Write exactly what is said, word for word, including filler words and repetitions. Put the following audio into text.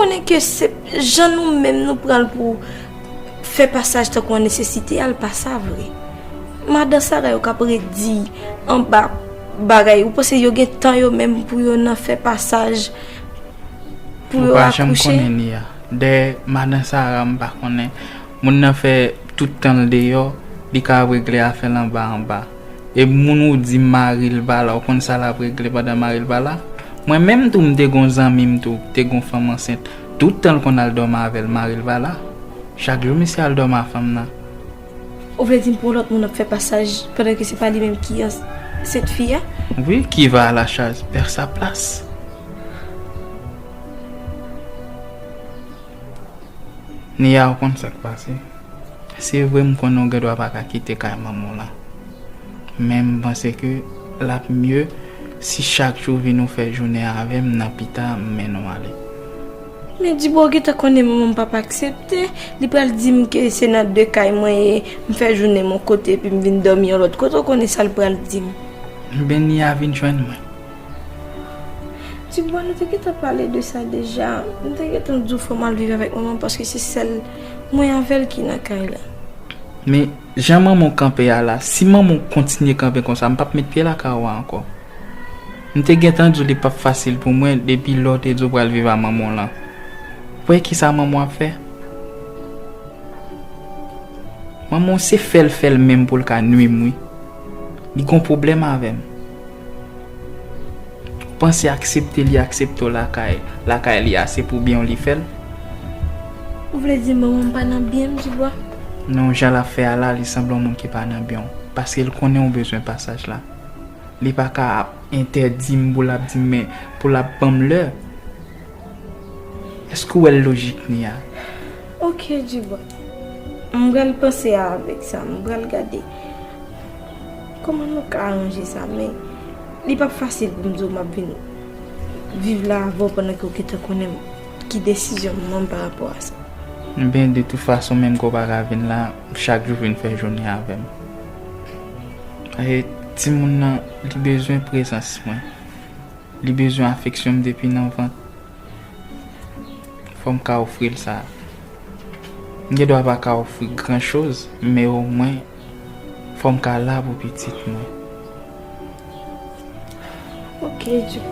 Konnen ke se jan nou menm nou pran l pou fè pasaj tankou an nesesite a, l pa sa vre. Madan Sara yo k ap redi anba bagay, ou panse yo gen tan yo menm pou yo nan fè pasaj pou yo akouche? Ou pa janm konnen, Nia. Dayè, madan Sara, m pa konnen. Moun nan fè tout tan l deyò, li ka ap regle afè l anba anba. E moun ou di mari l pa la, ou konn sa l ap regle pandan mari l pa la? Mwen menm tou, m te gon zanmi m tou, te gon fanm ansent. Tout tan l konn al dòmi avè l, mari l pa la. Chak jou misye al dòmi a fanm nan. Ou vle di m pou yon lòt moun ap fè pasaj pandan ke se pa li menm ki ansent fi a? Wi, qui va à la chasse perd sa place. Nia, ou konn sa k pase. Se vre, m konnen w gen dwa pa ka kite kay manman w lan. Men m panse ke l ap mye si chak jou w vin ou fè jounen avè m, nan pita m mennen w ale. Men Dibò gentan konnen manman m p ap aksepte. Li pral di m ke se nan de kay mwen ye, m fè jounen m yon kote epi m vin dòmi yon lòt kote. Ou konnen sa l pral di m. Ebyen, Nia, vin jwenn mwen. Dibò, nou te gentan pale de sa deja. Nou te gentan di w fò m al viv avèk manman m paske se sèl mwen avè l ki nan kay la. Men, jan manman w kanpe a la, si manman w kontinye kanpe konsa, m p ap met pye lakay ou a ankò. M te gentan di w li p ap fasil pou mwen depi lè w te di w pral viv a manman w lan. Ou wè kisa manman w ap fè? Manman w se fè l fè l menm pou l ka nwi m, wi. Li gon pwoblèm avè m. Ou panse aksepte li aksepte w lakay, lakay li a, se pou byen w li fè l? Ou vle di manman m pa nan byen m, Dibò? Non, jan l ap fè a la, li sanble yon moun ki pa nan byen w. Paske l konnen w bezwen pasaj la. Li pa ka ap entèdi m pou l ap di m, men pou l ap ban m lè. Èske w wè l lojik, Nia? Ok, Dibò. M pral panse avèk sa, m pral gade kòman nou ka aranje sa, men li p ap fasil pou m di w m ap vin viv la avè w pandan ke w gentan konnen ki desizyon m pran pa rapò a sa. Ebyen, de tout fason, menm ke w pa ka vin la, chak jou vin fè jounen avè m. E timoun nan, li bezwen prezans mwen. Li bezwen afeksyon m depi nan vant. Fò m ka ofri l sa. M gen dwa pa ka ofri gran choz, men omwen, fò m ka la pou pitit mwen. Ok, Djou.